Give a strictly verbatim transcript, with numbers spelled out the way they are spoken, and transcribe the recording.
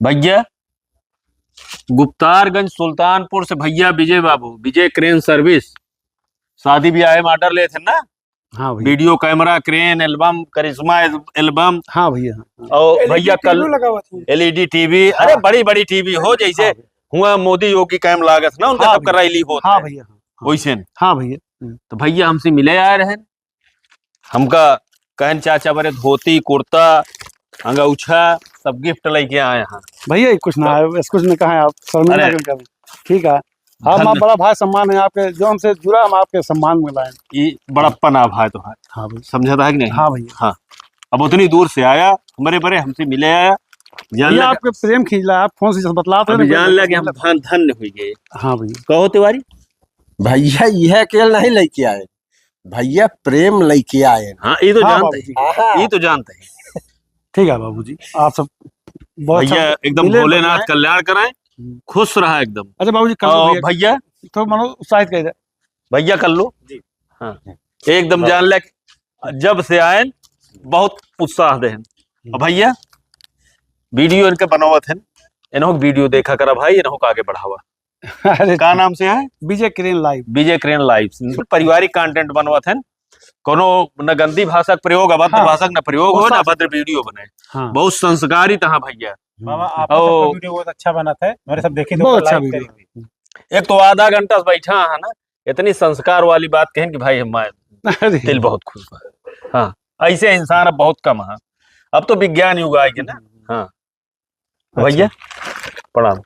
भैया, गुप्तारगंज सुल्तानपुर से भैया विजय बाबू, विजय क्रेन सर्विस, शादी ब्याह में ऑर्डर लेत हैं ना? हाँ भैया। वीडियो कैमरा, क्रेन, एल्बम, करिश्मा एल-, एल्बम। हाँ भैया, हाँ। और एलईडी भैया कल टीवी लगा हुआ था। एलईडी टीवी, अरे हाँ। बड़ी बड़ी टीवी हो, जैसे हाँ भैया। हुआ मोदी योगी कैम लागत ना, उनका हाँ सबका भैया। रैली होत हाँ है। भैया, हाँ, हाँ। वैसे न। हाँ भैया। हम्म। तो भैया हमसे मिले आए रहे, हमका कहन चाचा बरे धोती, कुर्ता, अंगौछा सब गिफ्ट लेके आए हैं। भैया, ये कुछ ना तो है, बस कुछ नहीं कहा है, आप शर्मिंदा अरे। क्यों कर रहे हैं? ठीक है, हम आप धन्य। बड़ा भाई सम्मान है आपके, जो हमसे जुड़ा हम आपके सम्मान में लाए। ये बड़प्पन आ भाई तो है। हाँ भाई। समझा था कि नहीं? हाँ भैया। हाँ। अब उतनी दूर से आया, हमारे बरे हमसे मिले आया, जान भैया, लगा आपके प्रेम खींच ला, आप फोन से बतलाते अभी हैं, जान लगा कि हम धन-, धन्य हुई गए। हाँ भैया। कहो तिवारी। भैया, यह अकेल नहीं लेके आए, भैया प्रेम लेके आए। हाँ, ये तो हाँ जानते बाबूजी। हैं, हाँ। ये तो जानते हैं। ठीक है बाबूजी, आप सब बहुत भैया अच्छा एकदम मिले, भोलेनाथ बढ़िया है। कल्याण कराएं, हम्म। खुश रहा एकदम। अच्छा बाबूजी, कर लो और भैया। भैया, तो मनो उत्साहित कर दे। भैया कर लो। जी। हाँ, एकदम हाँ। जान ले, जब से आए बहुत उत्साह दे। हम्म। और भैया, वीडियो इनके बनावत हैं, इन्हों वीडियो देखा करा भाई, इन्हों का आगे बढ़ावा। अरे का नाम से है? विजय क्रेन लाइव। विजय क्रेन लाइव। पारिवारिक कंटेंट बनवत हैं, कोनो न गंदी भाषा के प्रयोग, अभद्र हाँ। भाषा के न प्रयोग हो, वो ना साफ अभद्र सुथरा। वीडियो बने। हाँ। बहुत संस्कारी तहाँ भैया। बाबा, हम्म। आपका ओ। सबका वीडियो बहुत अच्छा बनत है, हमारे सब देखे तो बहुत अच्छा लाइक वीडियो। करेंगे। एक तो आधा घंटा से बैठा है ना, इतनी संस्कार वाली बात कहन कि भाई हमारे अरे। दिल बहुत खुश बा। हाँ, ऐसे इंसान अब बहुत कम है। अब तो विज्ञान युग आ गया ना। हाँ। अच्छा। भैया, प्रणाम।